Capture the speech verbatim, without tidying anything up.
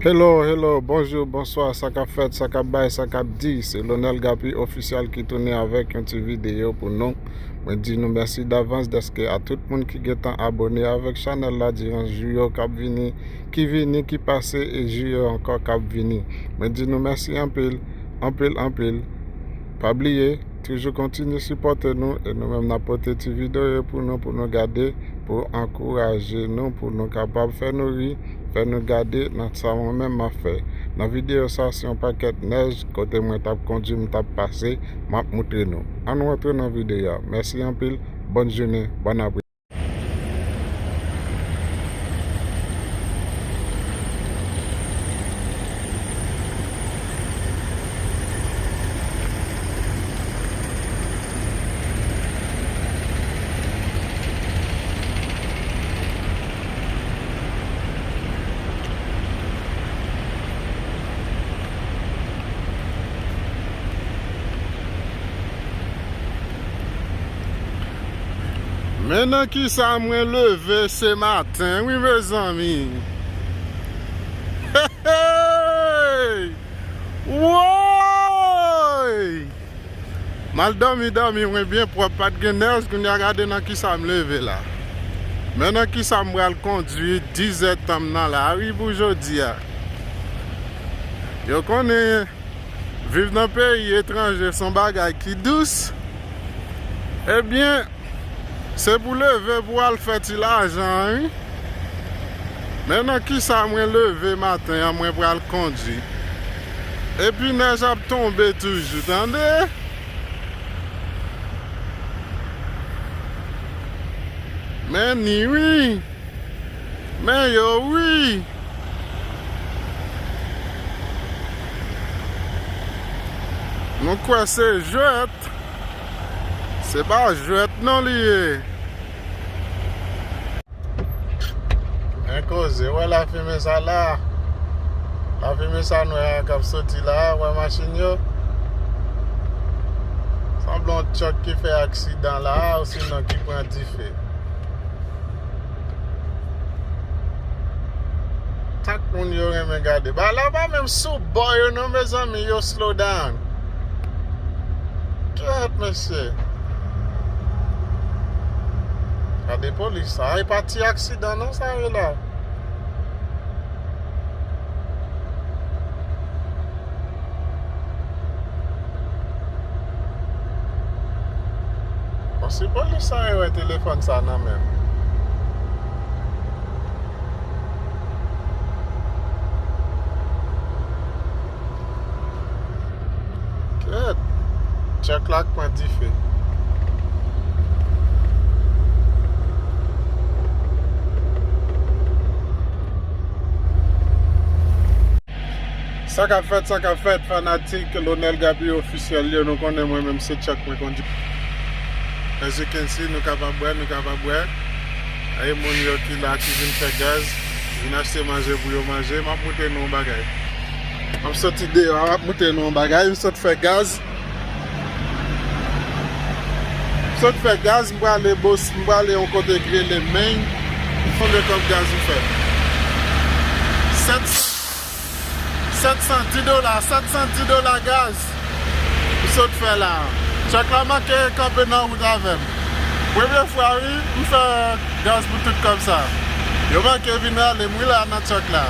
Hello, hello, bonjou, bonswa, sa k ap fèt, sa k ap bay, sa k ap di. Se Lonel Gappy Official ki tounen avèk yon ti videyo pou nou. Mwen di nou mèsi davans dèske a tout moun ki gentan abòne avèk chanèl la diran jou yo k ap vini, ki vini, ki pase e jou yo ankò k ap vini. Mwen di nou mèsi anpil, anpil, anpil. Pa bliye, toujou kontinye sipòte nou e nou menm n ap pote ti videyo pou nou, pou nou gade, pou ankouraje nou, pou nou kapab fè nou ri, fè nou gade nan sa mwen menm m ap fè. Nan videyo sa, se yon pakèt nèj kote mwen t ap kondui, m t ap pase, m ap moutre nou. Ann rantre nan videyo a. Mèsi anpil, bòn jounen, bòn apre. Men nan kisa mwen leve se maten, wi, mezanmi. Hey! Woy! M al dòmi, dòmi mwen byen pwòp, pa t gen nèj, kounye a gade nan kisa m leve la. Men nan kisa m pral kondui dizèdtan m nan lari pou jodi a. Yo konnen viv nan peyi etranje se yon bagay ki dous. Ebyen, se pou leve pou al fè ti lajan an, wi. Men nan kisa mwen leve maten an, mwen pral kondui. Epi nèj ap tonbe toujou, tande? Men ni wi. Men yo wi. Nou kwè se jwèt. Se pa jwèt non li ye. Men koze, wè lafimen sa la. Lafimen sa nwè a k ap soti la, wè machin yo. Sanble yon tchòk ki fè aksidan la, osinon ki pran dife. Tank moun yo renmen gade. Ba la pa menm sou bò yo non, mezanmi, yo slow down. Kèt, mesye. Gade polis sa. E pa ti aksidan non sa ye la. Bon, si polis sa yo wè telefòn sa nan men m. Kèt. Tchòk la k pran dife. Sa k ap fèt, sa k ap fèt, fanatik Lonel Gaby Officiel yo, nou konnen mwen menm se tchòk mwen kondui. As you can see, nou kapab wè, nou kapab wè. E moun yo ki la, ki vin fè gaz, vin achte manje pou yo manje. M ap montre nou yon bagay. M ap soti deyò, m ap montre nou yon bagay. M sot fè gaz. M sot fè gaz, m prale Bos, m prale yon kote ki rele Meny. Konbyen kòb gaz m fè? Sèt san, sèt san dis dola, sèt san dis dola gaz. M sot fè la. Tchòk la manke kanpe nan wout avè m. Premye fwa, wi, m fè gaz pou tout kòb sa. Yo manke vin rale m, wi, la nan tchòk la.